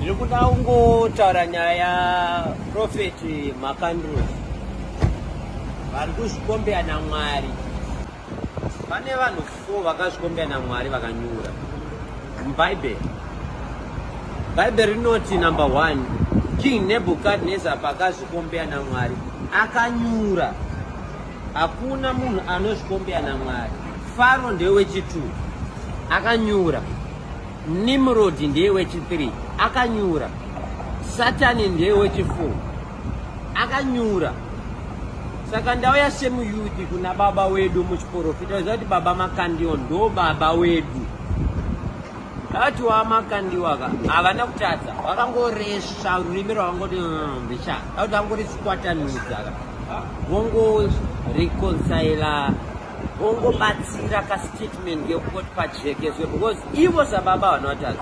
Ndiri kuda kungotaura nyaya Prophet Makandros vari kuzvikombeya naMwari. Pane vanhu 4 vakazvikombeya naMwari vakanyura muBhaibheri. Bhaibheri rinoti number 1, King Nebuchadnezzar paakazvikombeya naMwari akanyura. Hakuna munhu anozvikombeya naMwari. Faro ndewechi2 akanyura. Nimrod ndiye wechi3 akanyura. Satani ndiye wechi4 akanyura. Saka ndauya semuyuti kuna baba wedu muchiporofita uziva kuti baba Makandiwa ndo baba wedu. Ndakati waMakandiwa ka havana kutadza, vakangoresva rurimi rwavangoti mbicha, ndakuti vangorikwatanudza ka, vongoreconcila, vongobatsira kastatement kekungoti pajekeswe because ivo sababa vanotadza.